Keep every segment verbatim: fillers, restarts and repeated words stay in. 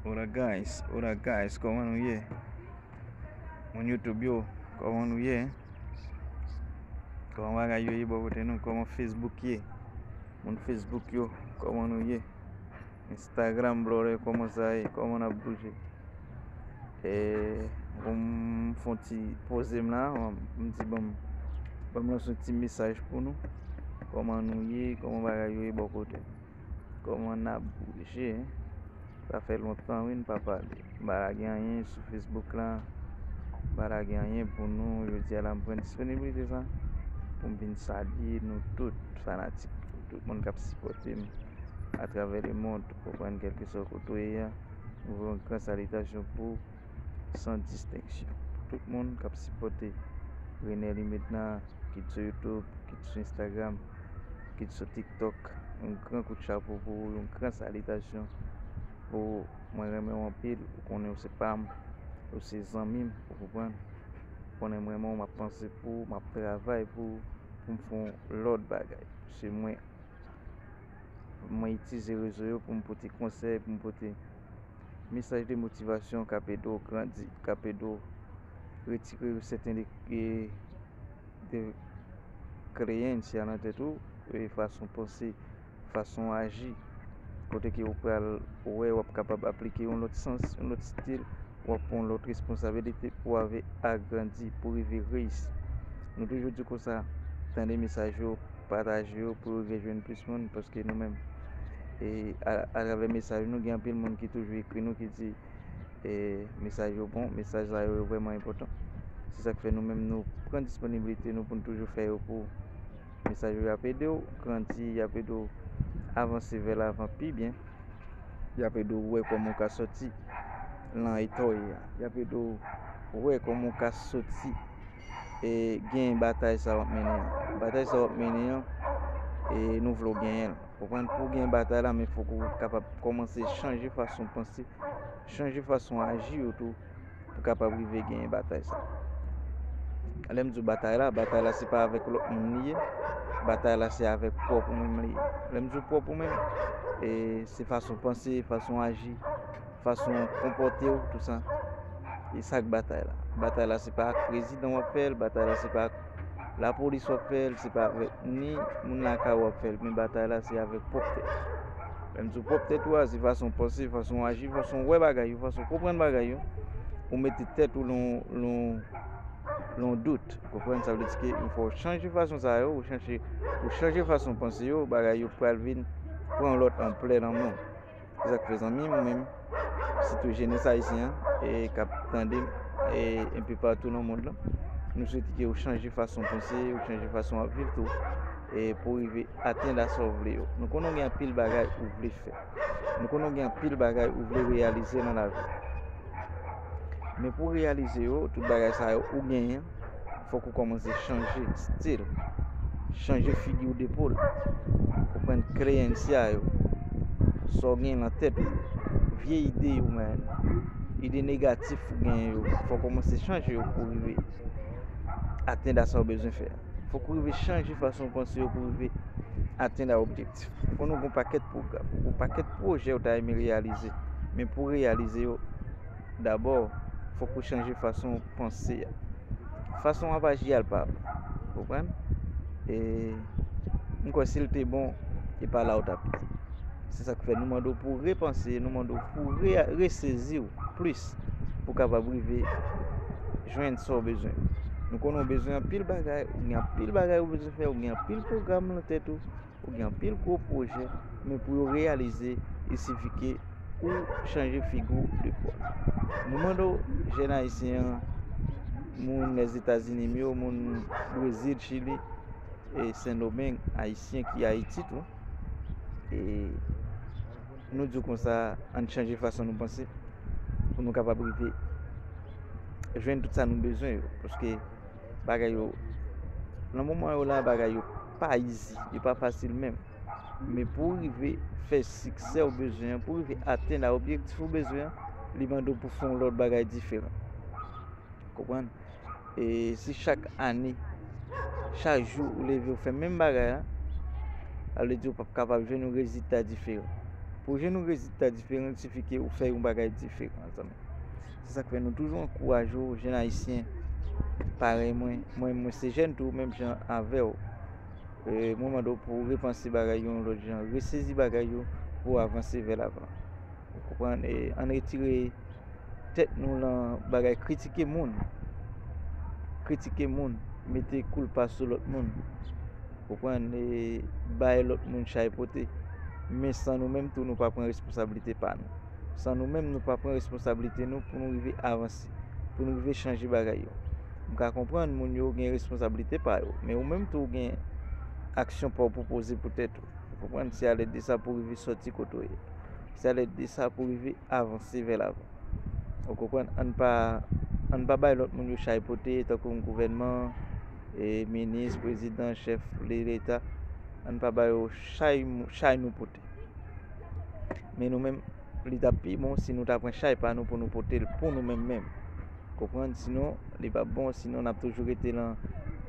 Hola guys, hola guys, kòman nou ye? Moun YouTube yo, kòman nou ye? Kòman bagay yo ye bò kote nou? Kòman Facebook ye? Moun Facebook yo, kòman nou ye? Instagram, brother, kòman sa ye? Kòman n ap bouje? E, pou m fè yon ti poze m la, m di ban m, ban m lanse yon ti mesaj pou nou. Kòman nou ye? Kòman bagay yo ye bò kote? Kòman n ap bouje? Sa fè lontan, wi, n pa pale. M pa lage anyen sou Facebook la. M pa lage anyen pou nou. Jodi a la, m pran disponiblite sa pou m vin salye nou tout, fanatik, tout moun k ap sipòte m atravè lemond, ou konprann, kèlkeswa kote w ye a. M voye yon gran salitasyon pou ou, san distenksyon. Pou tout moun k ap sipòte Renel Imedna, kit sou YouTube, kit sou Instagram, kit sou TikTok, yon gran kout chapo pou ou, yon gran salitasyon pou ou. Mwen renmen w anpil, ou konnen w se pa m, ou se zanmi m, ou konprann. Ou konnen m renmen w, m ap panse pou ou, m ap travay pou ou, pou m fè yon lòt bagay. Se mwen, mwen itilize rezo yo pou m pote konsèy, pou m pote mesaj de motivasyon k ap ede w grandi, k ap ede w retire sèten de, de kreyans nan tèt ou, e fason panse, fason aji, kote ke w pral wè w ap kapab aplike yon lòt sans, yon lòt estil, w ap pran yon lòt responsabilite pou w rive agrandi, pou w rive reyisi. Nou toujou di konsa, tande mesaj yo, pataje yo pou yo rive jwenn plis moun, paske nou menm, e, a, atravè mesaj nou, gen anpil moun ki toujou ekri nou, ki di, e, mesaj yo bon, mesaj sa yo, yo vrèman enpòtan. Se sa k fè nou menm, nou pran disponiblite nou pou n toujou fè yo pou ou. Mesaj yo, y ap ede w grandi, y ap ede w avanse vè lavan pi byen. Y ap ede w wè kòman w ka sòti nan eta w ye a. Y ap ede w wè kòman w ka sòti e genyen batay sa w ap mennen an. Batay sa w ap mennen an, e nou vle w genyen l. Konprann, pou w genyen batay la, men fòk ou kapab kòmanse chanje fason w panse, chanje fason w aji yo tou, pou w kapab rive genyen batay sa. Lè m di w batay la, batay la se pa avèk lòt moun li ye. Batay la se avèk pwòp ou menm li ye. Lè m di w pwòp ou menm, e se fason w panse, fason w aji, fason w konpòte w, tou sa. E sa k batay la. Batay la se pa ak prezidan w ap fè l, batay la se pa ak lapolis w ap fè l, se pa avèk ni moun lakay ou w ap fè l, men batay la se avèk pwòp tèt. Lè m di w pwòp tèt ou a, se fason w panse, fason w aji, fason w wè bagay yo, fason w konprann bagay yo. Ou mete tèt ou lan, lan, lan dout. Ou konprann? Sa vle di ke fò w chanje fason sa yo, ou chanje, ou chanje fason w panse yo, bagay yo pral vin pran lòt anplè nan men w. Se sa k fè zanmi m, ou menm, sitou jenès ayisyen an, e k ap tande m, e enpe patou nan mond lan, nou swete ke ou chanje fason w panse, ou chanje fason w ap viv tou, e pou w rive atenn a sa w vle yo. Nou konnen w gen anpil bagay ou vle fè. Nou konnen w gen anpil bagay ou vle reyalize nan lavi. Men pou w reyalize yo, tout bagay sa yo ou genyen, fòk ou kòmanse chanje estil, chanje figi w de pou l, konprann kreyansya yo, sa w gen nan tèt ou, vye ide yo, man, ide negatif ou genyen yo, fòk ou kòmanse chanje yo pou w rive atenn a sa w bezwen fè a. Fòk ou rive chanje fason w panse yo pou w rive atenn a objektif. Ou konnen w gen yon pakèt pwogram, yon pakèt pwojè ou ta renmen reyalize, men pou w reyalize yo, dabò, fòk ou chanje fason w panse a. Fason w ap aji a l pa bon. Konprann? E m kwè si l te bon, e pa la w t ap ye. Se sa k fè nou mande w pou w repanse, nou mande w pou w re-, resezi w plis pou w kapab rive jwenn sa w bezwen. Nou konnen w bezwen anpil bagay, ou gen anpil bagay ou bezwen fè, ou gen anpil pwogram nan tèt ou, ou gen anpil gwo pwojè, men pou yo reyalize, il sifi ke ou chanje figi w de pou l. Nou mande w, jèn ayisyen an, moun Lèzetazini m yo, moun Brezil, Chili, e Sendomeng, ayisyen ki Ayiti tou, e nou di w konsa, ann chanje fason nou panse pou nou kapab rive jwenn tout sa nou bezwen yo. Paske bagay yo, nan moman yo la, bagay yo pa izi, yo pa fasil menm. Men pou w rive fè siksè w bezwen an, pou w rive atenn a objektif ou bezwen an, li mande w pou w fè yon lòt bagay diferan. Konprann? E si chak ane, chak jou ou leve ou fè menm bagay la, sa vle di ou p ap kapab jwenn yon rezilta diferan. Pou jwenn yon rezilta diferan, il sifi ke ou fè yon bagay diferan, zanmi. Se sa k fè nou toujou ankouraje w, jèn ayisyen parèy mwen. Mwen, mwen se jèn tou, menm jan avè w. E, mwen mande w pou w repanse bagay yo yon lòt jan, resezi bagay yo pou w avanse vè lavan. Ou konprann? E, ann retire tèt nou nan bagay kritike moun. Kritike moun, mete koulpa sou lòt moun. Konprann? E bay lòt moun chay pote. Men san nou menm tou, nou pa pran responsablite pa nou. San nou menm, nou pa pran responsablite nou pou nou rive avanse, pou nou rive chanje bagay yo. M ka konprann moun yo gen responsablite pa yo, men ou menm tou ou gen aksyon pa w pou poze pou tèt ou. Ou konprann? Se alèd de sa pou w rive sòti kote w ye. Se alèd de sa pou w rive avanse vè lavan. Ou konprann? Ann pa, ann pa bay lòt moun yo chay pote, tankou gouvènman, e, minis, prezidan, chèf de leta. Ann pa ba yo chay, chay nou pote. Men nou menm, li t ap pi bon si nou ta pran chay pa nou pou nou pote l pou nou menm menm. Konprann? Sinon, li p ap bon, sinon n ap toujou rete lan,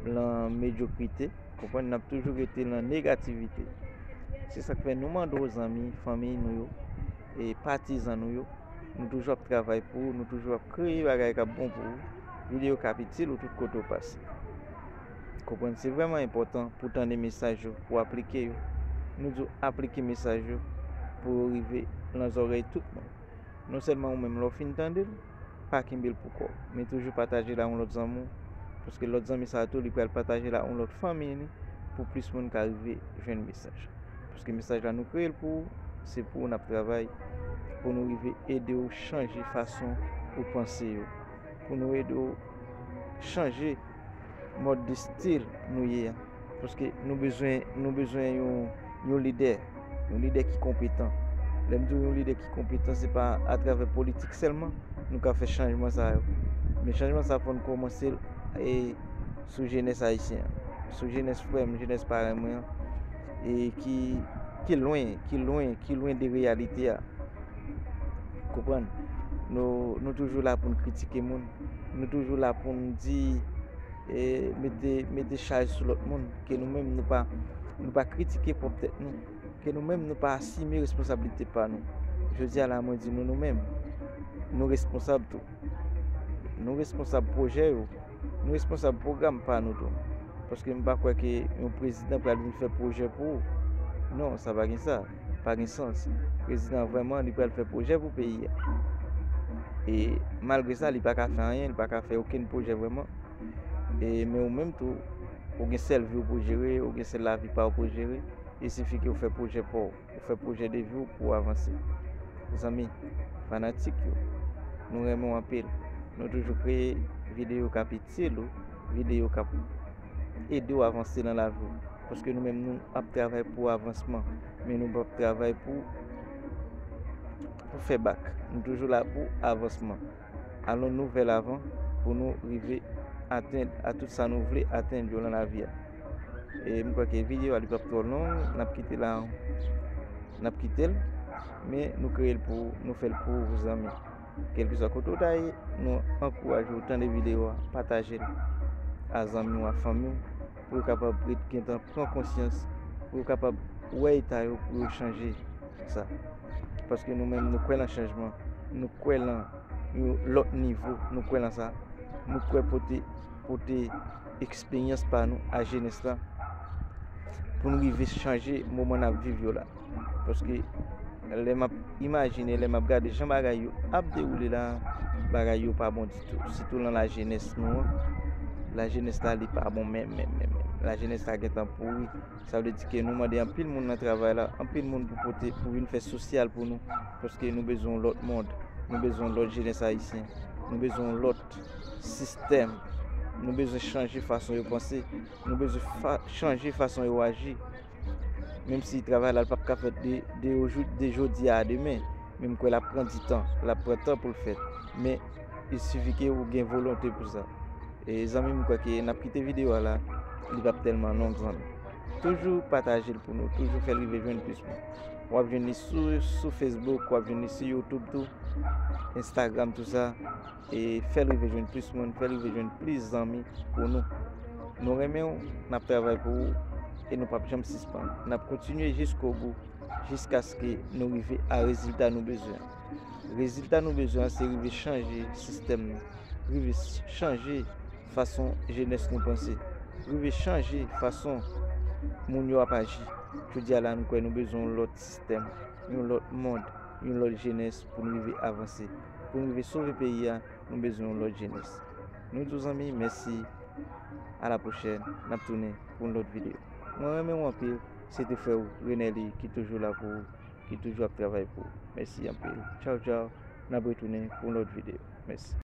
lan medyokrite. Konprann? N ap toujou rete lan negativite. Se sa k fè nou mande w, zanmi, fanmi nou yo, e patizan nou yo, nou toujou ap travay pou ou, nou toujou ap kreye bagay k ap bon pou ou. Videyo k ap itil ou tout kote w pase. Konprann? Se vrèman enpòtan pou w tande mesaj yo, pou w aplike yo. Nou di w aplike mesaj yo pou yo rive lan zòrèy tout moun. Non sèlman ou menm, lè w fin tande l, pa kenbe l pou kò w, men toujou pataje l a yon lòt zanmi w, paske lòt zanmi sa a tou, li pral pataje l a yon lòt fanmi li, pou plis moun ka rive jwenn mesaj la. Paske mesaj la, nou kreye l pou ou, se pou ou n ap travay, pou nou rive ede w chanje fason ou panse yo, pou nou ede w chanje mòd de stil nou ye a. Paske nou bezwen, nou bezwen yon, yon lidè, yon lidè ki konpetan. Lè m di w yon lidè ki konpetan, se pa atravè politik sèlman nou ka fè chanjman sa yo. Men chanjman sa fò n kòmanse l, e, sou jenès ayisyen an, sou jenès frè m, jenès parèy mwen an, e ki, ki lwen, ki lwen, ki lwen de reyalite a. Konprann? Nou, nou toujou la pou n kritike moun. Nou toujou la pou n di, e, mete, mete chay sou lòt moun. Ke nou menm nou pa, nou pa kritike pwòp tèt nou. Ke nou menm nou pa asime responsablite pa nou. Jodi a la, mwen di nou, nou menm, nou responsab tou. Nou responsab pwojè yo. Nou responsab pwogram pa nou tou. Paske m pa kwè ke yon prezidan pral vin fè pwojè pou ou. Non, sa pa gen sa. Pa gen sans. Prezidan vrèman, li pral fè pwojè pou peyi a. E malgre sa, li pa ka fè anyen, li pa ka fè okenn pwojè vrèman. E, men ou menm tou, ou gen sèl vi w pou jere, ou gen sèl lavi pa w pou jere. Il sifi ke w fè pwojè pa w. Ou fè pwojè de vi w pou w avanse. Zanmi, fanatik yo, nou renmen w anpil. Nou toujou kreye videyo k ap itil ou, videyo k ap ede w avanse nan lavi w. Paske nou menm, nou ap travay pou avansman, men nou p ap travay pou, pou fè bak. Nou toujou la pou avansman. Alon nou vè lavan pou nou rive atenn a tout sa nou vle atenn yo nan lavi a. E m kwè ke videyo a li p ap twò long, n ap kite la, n ap kite l, men nou kreye l pou ou, nou fè l pou ou, zanmi. Kèlkeswa kote w ta ye, nou ankouraje w tande videyo a, pataje l a zanmi w, a fanmi w, pou yo kapab ret gentan pran konsyans, pou yo kapab wè eta yo, pou yo chanje sa. Paske nou menm, nou kwè nan chanjman, nou kwè nan yon lòt nivo, nou kwè nan sa. Nou kwè pote, pote eksperyans pa nou a jenès la pou nou rive chanje moman n ap viv yo la. Paske lè m ap imajine, lè m ap gade jan bagay yo ap dewoule la, bagay yo pa bon ditou. Sitou lan lajenès nou an, lajenès la li pa bon menm, menm, menm, menm. Lajenès la gentan pouri. Sa vle di ke nou mande anpil moun nan travay la, anpil moun pou pote, pou vin fè sosyal pou nou, paske nou bezwen yon lòt mond, nou bezwen yon lòt jenès ayisyen, nou bezwen yon lòt sistèm, nou bezwen chanje fason yo panse, nou bezwen fa-, chanje fason yo aji. Menm si travay la, l p ap ka fèt de, de, de jodi a a demen, men m kwè l ap pran di tan, l ap pran tan pou l fèt. Men, il sifi ke ou gen volonte pou sa. E zanmi m, kwè ke n ap kite videyo a la, li p ap tèlman long, zanmi. Toujou pataje l pou nou, toujou fè l rive jwenn plis moun. W ap jwenn li sou, sou Facebook, w ap jwenn li sou YouTube tou, Instagram, tou sa. E fè l rive jwenn plis moun, fè l rive jwenn plis zanmi pou nou. Nou renmen w, n ap travay pou ou, e nou p ap janm sispann. N ap kontinye jiskobou. jiskaske nou rive a rezilta nou bezwen. Rezilta nou bezwen an se rive chanje sistèm nou, rive chanje fason jenès nou panse, rive chanje fason moun yo ap aji. Jodi a la, nou kwè nou bezwen yon lòt sistèm, yon lòt mond, yon lòt jenès pou nou rive avanse. Pou nou rive sove peyi a, nou bezwen yon lòt jenès. Nou di w zanmi, mèsi. A la pwochèn, n ap tounen pou yon lòt videyo. Mwen renmen w anpil. Se te frè w Renelli ki toujou la pou ou, ki toujou ap travay pou ou. Mèsi anpil. Tchaw, tchaw. N ap retounen pou yon lòt videyo. Mèsi.